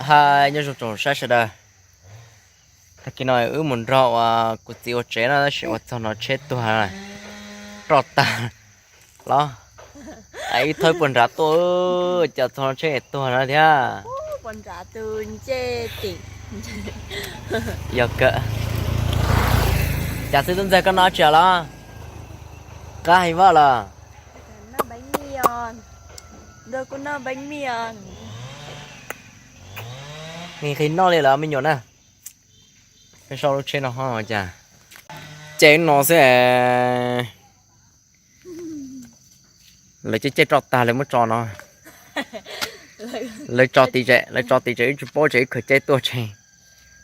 Hi, nyob zoo tsoom saib sawv daws. Tag kis no wb mus nrog uas kuv txiv ua tsev no tab sis ua txog no tsheb tuag, roj tag los. Ib thawb puas nrad tuaj, cas txog no tsheb tuag no thiab. Yog kawg. Cas xwb tub ntxawg koj no tsis los? Qab heev vaj los. Nqhis noj li lawm me nyuam na. Peb sau lub tsheb no ho cas caij no xwb. Lawv caij caij roj tag lawv muab tso no. Lawv tso tim tsam, lawv tso tim tsam wb tsis paub tsam wb khaws caij tuaj tseg,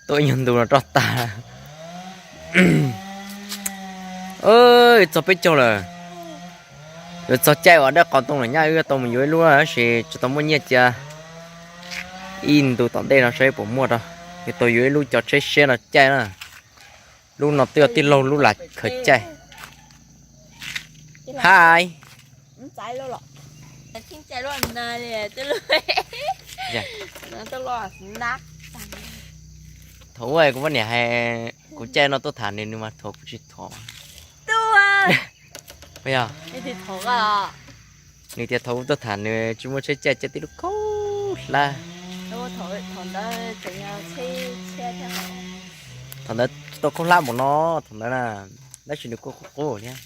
tuaj ib nyuag ntu no roj tag. Txog peb caug lawm. Yuav txog caij uas dawb qhov ntoo lawm nyab, wb tau mus yuav ib lub tab sis tsis tau muaj nyiaj cia. Ib ntu tom ntej no saib puas muaj rau. Yuav tau yuav ib lub cov tsheb siab no caij na. Lub no twb yog tij laug lub lam khaws caij. Hais. Thaum ub kuv poj niam hais kuv caij no tuaj tham nws, nws mas thuam kuv tsis thuam. Yog nws tias thaum ub tuaj tham nws tsis muaj tsheb caij, caij tib lub khaub hlab. Thaum ntawd tau khaub hlab npaum no, thaum ntawd na, tab sis nws kuj qub qub thiab.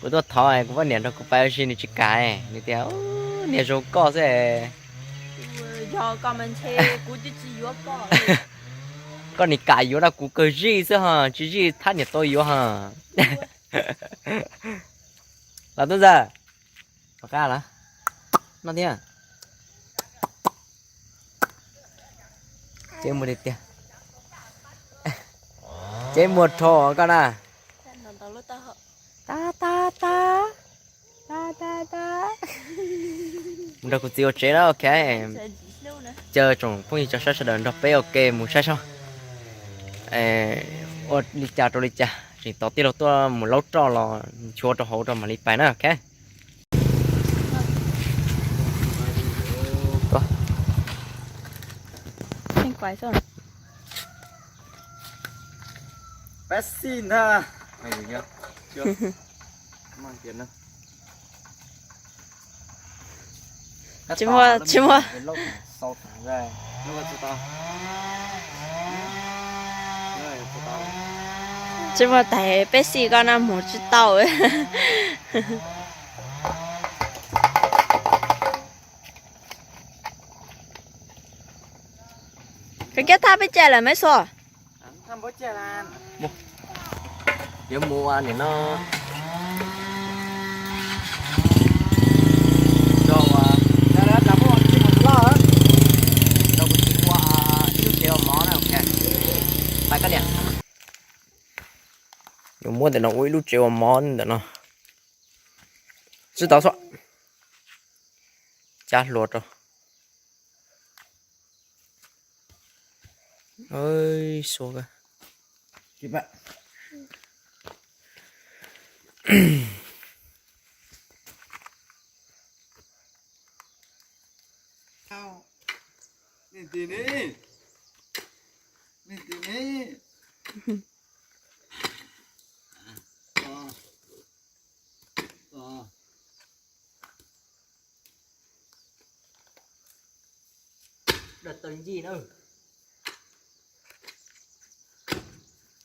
Kuv tuaj thov kuv poj niam nrog kuv pais ua si nws tsis kam, nws tias niag zoo koj xwb. Koj nim kam yuav rau kuv kawg zij xwb ho tsis zij thab niam tau yuav ho. Los tub ntxawg, rov qab los no thiab. Ces muag tiag tiag, ces muag rho koj na. Ta ta ta ta ta ta. Mus nrog kuv txiv ua tsev na, ok. Caw tsoom phooj ywg cov saib sawv daws nrog peb ua ke mus saib seb ua li cas rau li cas, tseem tos tij laug tuaj mus laub roj los nchuav rau hauv rau mam li pais na, ok. Pepsi ntag. Tsis muaj, tsis muaj, tsis muaj tais Pepsi koj no mus tsis tau. Koj kiab thaj peb caij lawm maiv Xua. Yuav mus ua nim no rau ua, rau kuv txiv ua ib lub tsev ua mov na, ok. Pais koj niam. Yuav muab ntawm no ua ib lub tsev ua mov ntawm no. Tsis tau Xua. Cab hlua rau. Xua.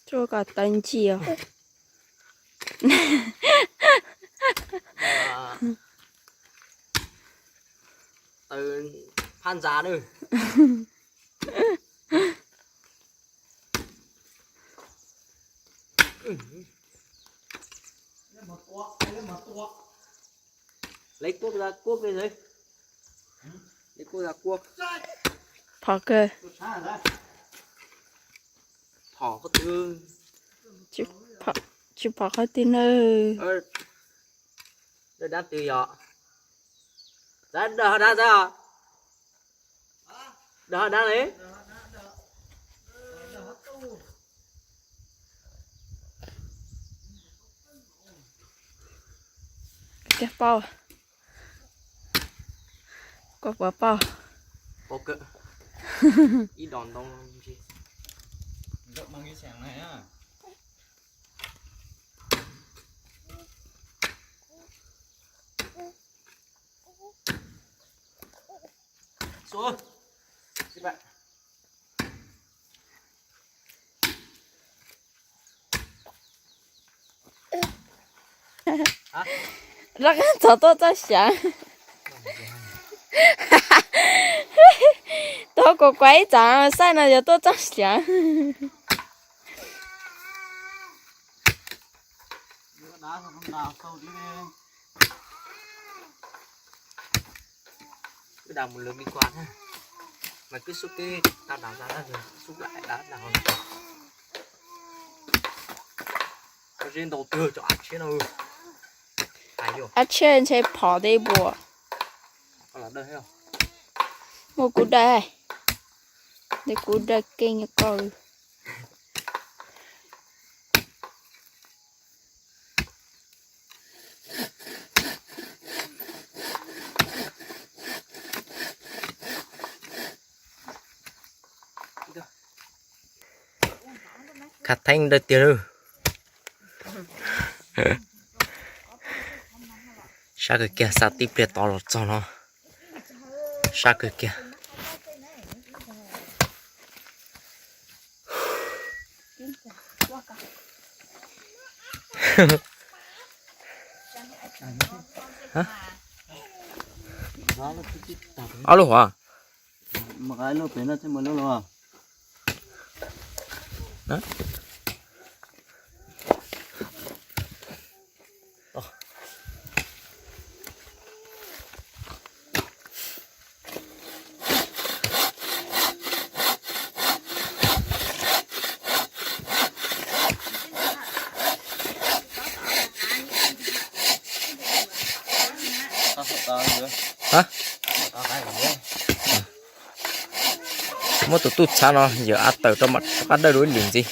Tsuav kom tawv ncig os. Tawv phab ntxa na. Leej kuj kuj li, leej kuj kuj. Phom kawg. Phom qhov twg? Tsis phom qhov twg na. Dab twg yog? Dab ho dab, dab ho dab li. Cog pauj, koj puas pauj? Pov kawm ib dos ntoo ntsis. Rov qab txog tuaj txoj xyaav. Tuaj kuv kuav ib txav xaij no yuav tuaj txoj xyaav. Wb đào một lượt đi qua ha. Mày cứ xúc cái tao đào ra đó rồi xúc lại đá đào. Có dễ đầu tư cho áp chế đâu. Ai vô. Áp chế ntshe phom dej buam. Có là đơn thấy không? Muaj kuv dai. Dej kuv dai keej nyob koj. Khav theeb dawj tiag lawm. Sab kawg kiag, xa tib pliag tod los txog no. Sab kawg kiag. Ob lub hov. Muab tus tub txhab no yawm av tawm rau mam rov qab dawj dua ib lwm ntxiv.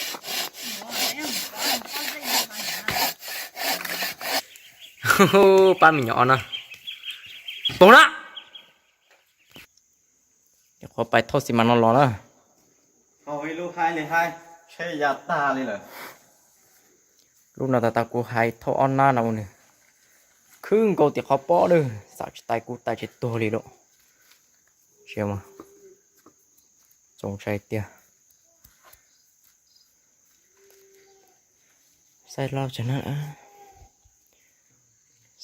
Pab me nyuam os no. Pum na. Qhov pais thauj xi mas no los na. Lub no tas tas kuv hais thauj ob nab no ua nws khwb nkaus tim qhov pob lawm, xam tsis tais kuv tais tsis tuag li lawm. Tsis mas txaus ntshai tiag. Xaij loj tsawg na?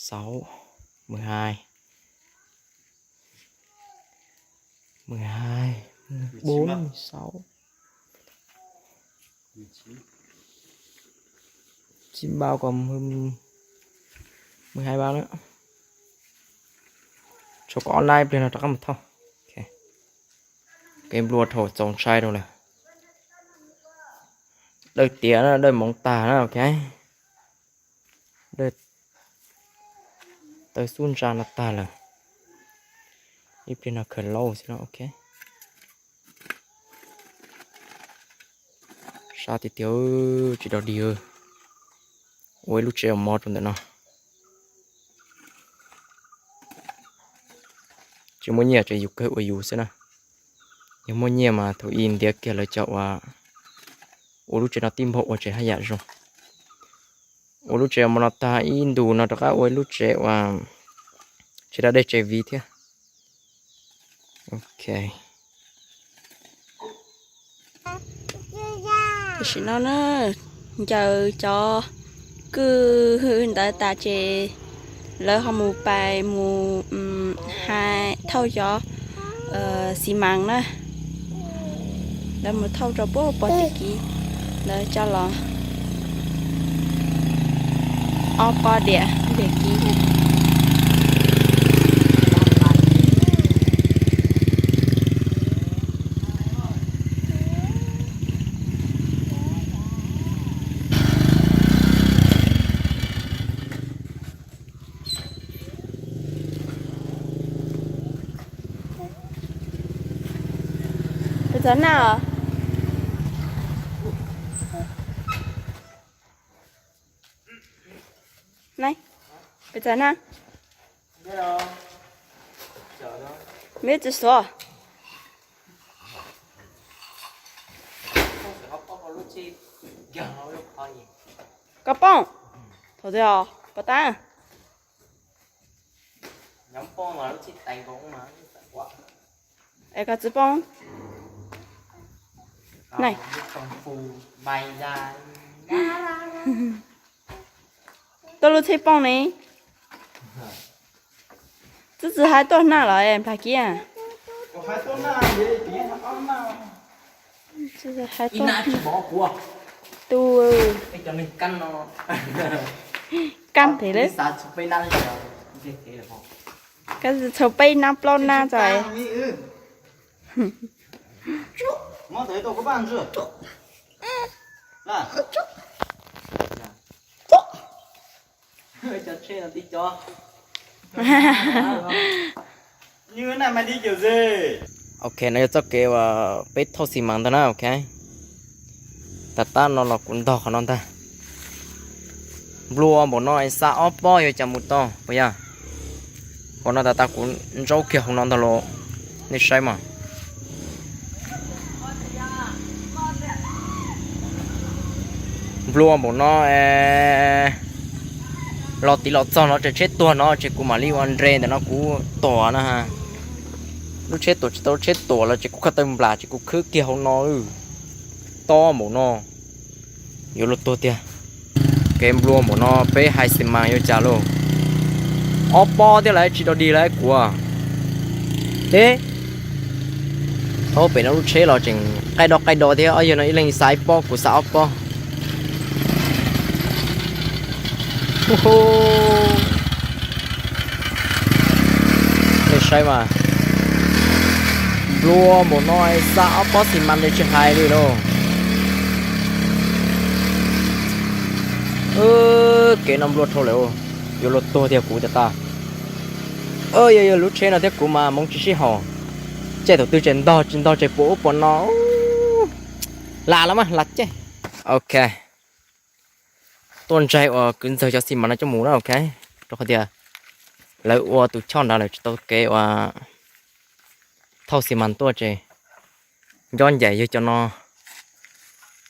Sáu, mười hai, mười hai, bốn, mười sáu. Chín bao còn mười, mười hai bao nữa. Tshuav kom online pliag no rov qab mus thauj. Ok. Kev nplua dhau txaus ntshai rau lawm. Dawj tiav na, dawj moov tag na, ok. Dawj tawv xub ntsa no tag lawm. Ib pliag no khaws lauj xwb no, ok. Sab tiag tiag, tsis dog dig. Ua ib lub tsev mov rau ntawm no. Tsis muaj nyiaj ces yus kawg ua yus xwb na. Yog muaj nyiaj mas thaum ub ntiav kiag lawv cov uas ua lub tsev no tib npaug ua tsev haj yam zoo. Ua lub tsev mov no tag ib ntus no rov qab ua ib lub tsev uas tsev da dej tsev viv thiab. Ok. Tam sim no na, ncaws cov kwj ntawd tas ces lawv ho mus pais mus hais thauj cov xi mas na. Lawv mus thauj rau puag pem tim kiv, lawv coj los ob pob diam diam kiv. Peb txog na os. Nai, peb txog na. Meb tsis suav. Koj poob. Thaum twg os? Pov tab. Es koj txwv poob. Tuaj lub tsheb poob ne. Twb tsis hais tuaj na los nplag kiag. Hais tuaj, tu kab thev lawm. Kab txhua peb nab plaub nab. Ok, no yog txoj kev uas peb thauj xi mas ntag na, ok. Tam tab no los kuv ntog qhov no ntag. Nplua npaum no es xa ob pob yuav cas mus tau puas yog? Qhov no tas tas kuv ntsaub kiag hauv no ntag los, nej saib mas. Nplua npaum no, los tiv los txog no ces tsheb tuag no ces kuv mam li ua nres ntawm no kuv tuam na. Lub tsheb tuam tsis tau, lub tsheb tuam los ces kuv khaws taw nplam ces kuv khwb kiag hauv no. Tob npaum no, yuav luag tuag tiag. Kev nplua npaum no peb hais xi mas yuav cas lauj? Ob pob thiab lawv tsis dog dig lawv kuv. Teb, thaub pem no lub tsheb los tseem qaij do qaij do thiab, ob yawg no ib leeg xa ib pob kuv xa ob pob. Nej saib mas, nplua npaum no xa ob pob xi mas ntes tsis hais li lauj. Kev no nplua dhau lawm, yuav luag tuag tiag kuv tiag tas. Yog yog lub tsheb no thiab kuv mas hmoov tsis sib haum. Caij thaum twg ces ntog tsis ntog ces puas ub puas no. Lam los mas lam caij. Ok. Tuaj ntsaig uas kwv ntxawg cov xi mas no coj mus na, ok. Rau qhov tias lawv ua tus choj nrad lawm tsis tau kev uas thauj xi mas tuaj ces nco ncaim yawg cov no.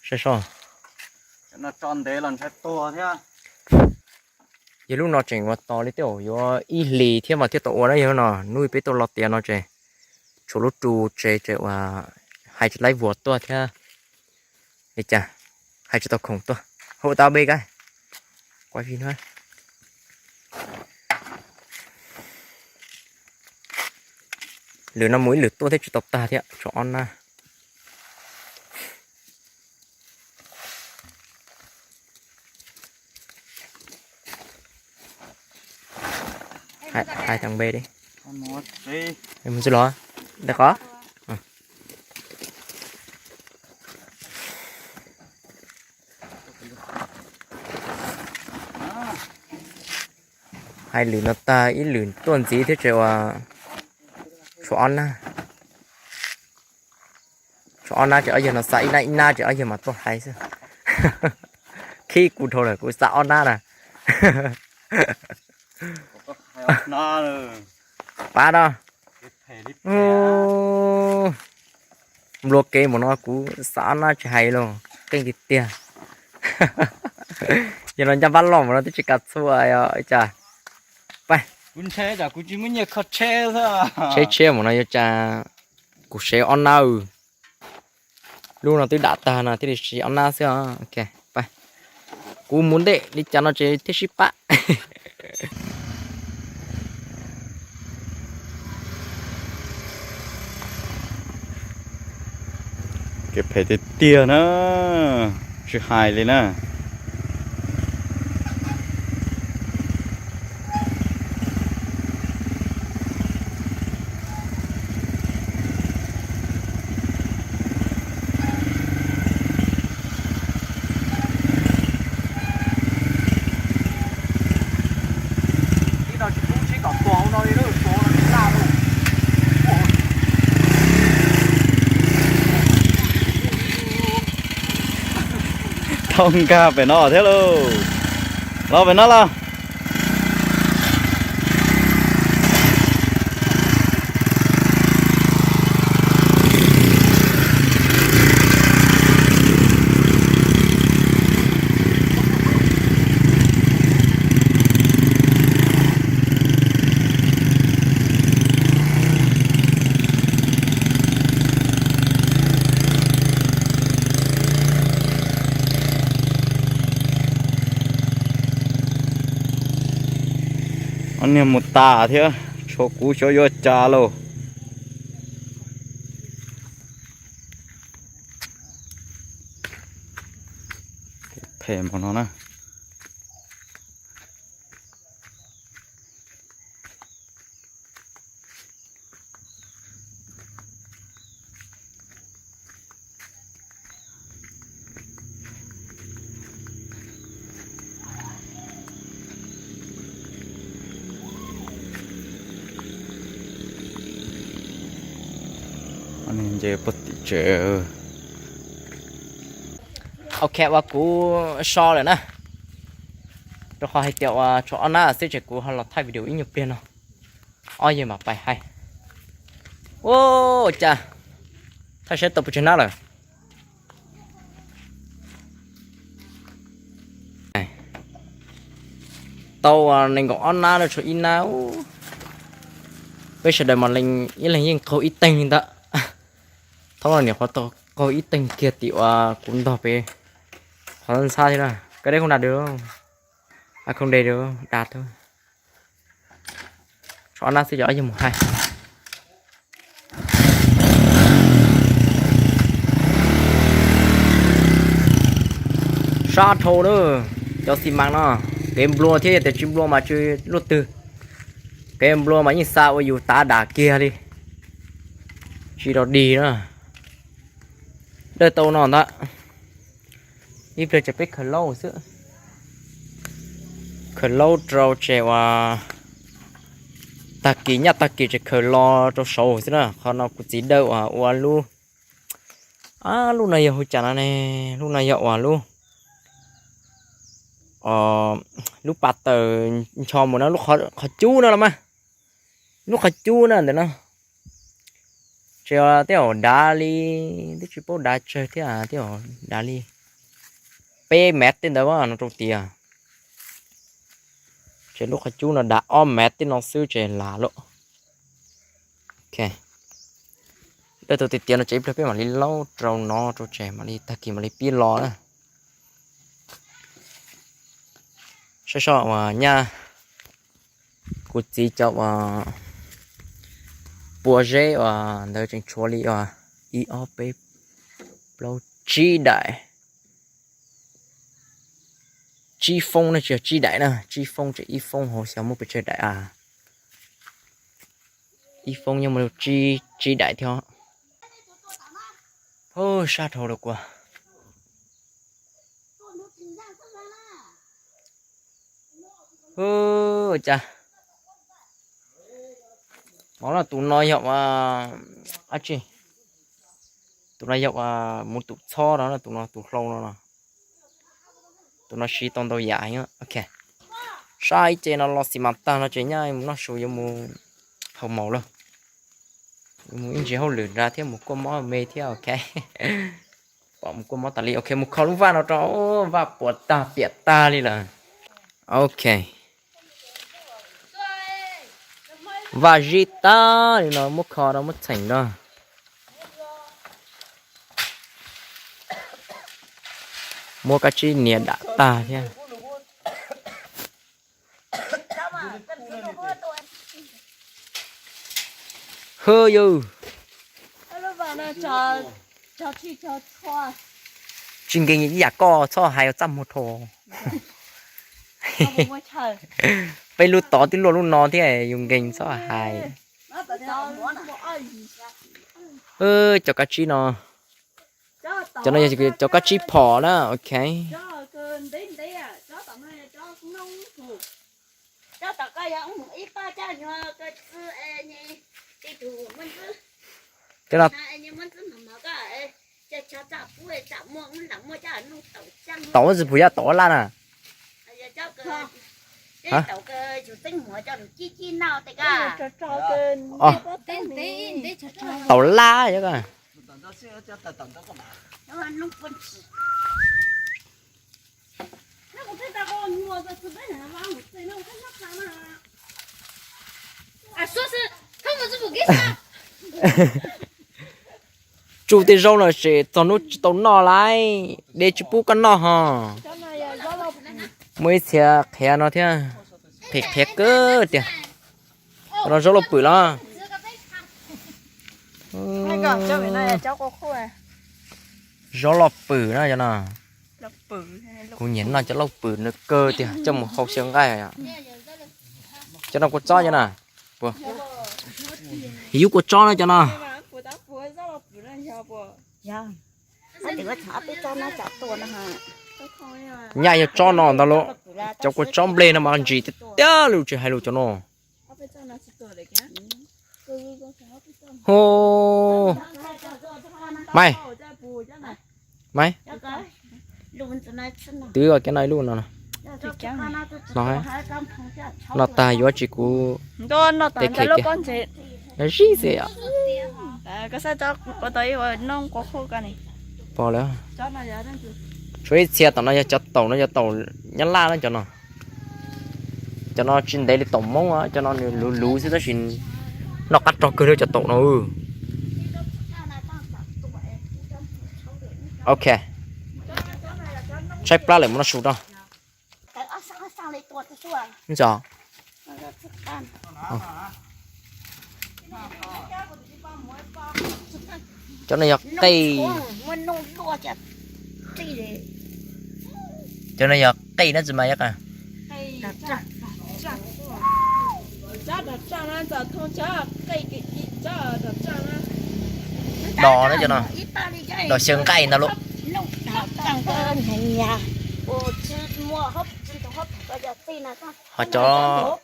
Saib soj. Yog lub no tseem ua tos li tej zaum yuav ib hlis thiab mas thiaj tau ua na yog no. Hnub peb tuaj los tiav no ces tshuav lub ru tsev ces uas hais tsis laib vuas tuaj thiab. Li cas hais tsis tau khoom tuaj. Hau tau be ka. Lwm no mus ib lwm tuaj thiab tsis tau tag thiab, tshuav ob nab. Hais tau npe di. Mus xwb los, ntawm qhov. Hais lwm no tag ib lwm tuaj ntxiv thiab ces uas tshuav ob nab. Tshuav ob nab ces ob yawg no xa ib nab ib nab ces ob yawg mas tuaj hais xwb. Khib kuv dhau lawm kuv xa ob nab na. Pab no. Nplua kev npaum no kuv xa ob nab tsis hais los qeej tiag tiag. Yog no ncaj npab loj npaum no twb tsis kav txhua os cas. Pab. Tsheb tshiab npaum no yuav cas kuv sev ob nab. Lub no twb dam tag no thiaj li siv ob nab xwb os. Kuv mus ntej li cas no ces thiaj sib pab. Kev phem tiag tiag na, tsis hais li na. Thauj nkag pem no thiab lauj. Los pem no los. Niag mus tas thiab, tshuav kuv xyov yuav cas lauj. Phem npaum no na. Nce puag tim tsev. Ok, ua kuv so lawm na. Rau qhov hais tias ua tshuav ob nab xwb ces kuv ho los thaij video ib nyuag pliag no, ob yawg mam pais hais. Ua cas thaij saib tau pes tsawg nab lawm. Tau nees nkaum ob nab no tshuav ib nab. Peb sawv daws mas leej ib leeg yeej qaug ib teeg li ntawd. Thaum no niam qhuav tau qaug ib teeg kiag tim uas kuv ntog pem qhov ntxhab thiab na. Koj deb khoom da dua, a khoom de dua, da tau. Tshuav ob nab xwb ces ob yawg mus hais. Sab dhau na, cov xi mas no, kev nplua thiab yog tias tsis nplua mas tsis luaj twg. Kev nplua mas yeej xa ua yus tav dam kiag li, tsis rau dig na. Dawj tau no ntag. Ib pliag ces peb khaws laub xwb. Khaws laub rau tseg uas tag kis, nyaj tag kis ces khaws lo rau saud xwb na. Qhov no kuv txiv dawj uas ua lub, lub no yog hu cas no ne, lub no yog uas lub, lub pas taws ncho mus na, lub qhov cub no los mas, lub qhov cub na ntawm no. Ces tej zaum dav li, twb tsis paub dav tsawg thiab, tej zaum dav li peb mev tej ntawd no rau tias. Ces lub qhov cub no dav ob mev tej no xwb ces lam lawm. Dawj tau tiag tiag no ces ib pliag peb mam li laub rau no rau tseg mam li tag kis mam li pib lo na. Saib seb uas nyaj kuv txiv cov uas pua zeb uas ntawd tseem tshuav li uas ib ob peb plaub tsib daim. Tsib foob na, tsis yog tsib daim na, tsib foob ces ib foob hauv xyov muaj pes tsawg daim a. Ib foob nyob muaj tsib daim thiab. Sab dhau los kuv. Ua cas no, tus no yog ua dab tsi? Tus no yog ua mus tus txhob no, tus no tus hlau no. Tus no siv tau ntau yam. Ok, sab ib ce no los xi mas tag no ces nyaj mus noj su yuav mus haus maus lawm. Yuav mus ib ntsis hauj lwm nrad thiab mus kuaj mob me thiab. Ok, pom mus kuaj mob tas li. Ok, mus kho lub vaj no rau, vaj puas tag piam tag li lawm. Ok, vaj zib tag li no muab kho rau muab txheem rau. Muab kab tsib nias dam tag thiab. Hwb yus, tsis nkees ib yam koj txhob hais txaj muag dhau. Peb lub tod twb luaj lub no thiab yus nkees txhob hais. Cov kab tsib no, cov no yog cov kab tsib phom na. Ok, cov no tau tsis pum yaj tau laj na. Tau laj yog. Tsuj tej zaub no ces txog hnub tsis tau noj lawm, dej tsis pub koj noj ho. Muaj ib txhia qhiav no thiab. Qhiav kawg tiag. Cov no zaub lauj pwm los? Zaub lauj pwm na cov no. Kuv nyiam noj cov lauj pwm no kawg tiag, coj mus hau xyaw nqaij. Cov no kua txob cov na. Yub kua txob na cov no. Nyaj yog tsob no ntag lauj. Cov kua txob nplej no mas ntsim tiag tiag li tsis hais lus cov no. Ho, Maiv, Maiv, twv kiag no ib lub no. No tag yuav tsis kuv tej khe kiag. Zib xwb. Pom lawm. Tshuav ib txhia tom no yog cov taum no, yog taum nyab laj na cov no. Cov no tsis ntev li taum hmoob, cov no nws luv luv xwb tab sis noj qab rog kawg li cov taum no. Ok, tshaib plab lawm mus noj su rau. Cov no yog qij. Cov no yog qij na tsis mas yog qa. Dos na cov no. Dos xyaw nqaij ntag lauj. Ho cov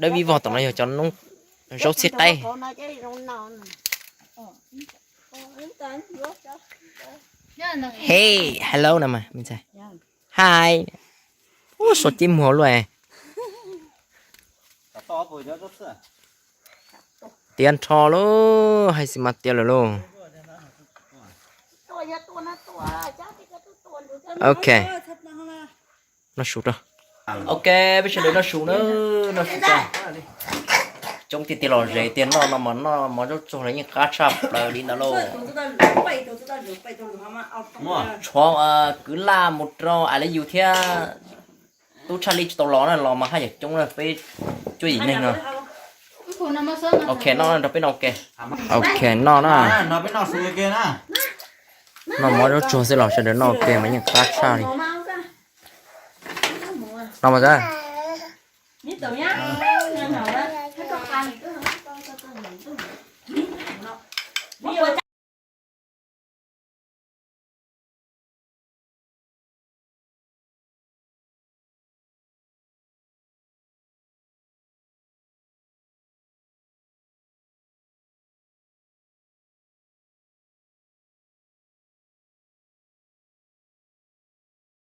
dawb vij vog tom no yog cov noob zaub txhib qaib. Hey, hello na mas. Hi. Ua so cib muag luaj. Tiav nrho lauj, hais xi mas tiav lawm lauj. Ok. Noj su rau. Ok, peb sawv daws noj su na, noj su rau. Coob tiag tiag los ze tiag, noj no mas noj mov zaub tsuag los yeej qab tshaj plaws li ntawd lauj. Tshuav kwv laj mus rau Ais Lab Yus thiab Tub Tshaj Lij tsis tau los na, los mas haj yam coob na, peb cuaj yim neeg no. Ok, noj nrog peb noj ua ke. Ok, noj na. Noj mov zaub tsuag xwb los sawv daws noj ua ke mas yeej qab tshaj li. Noj mas.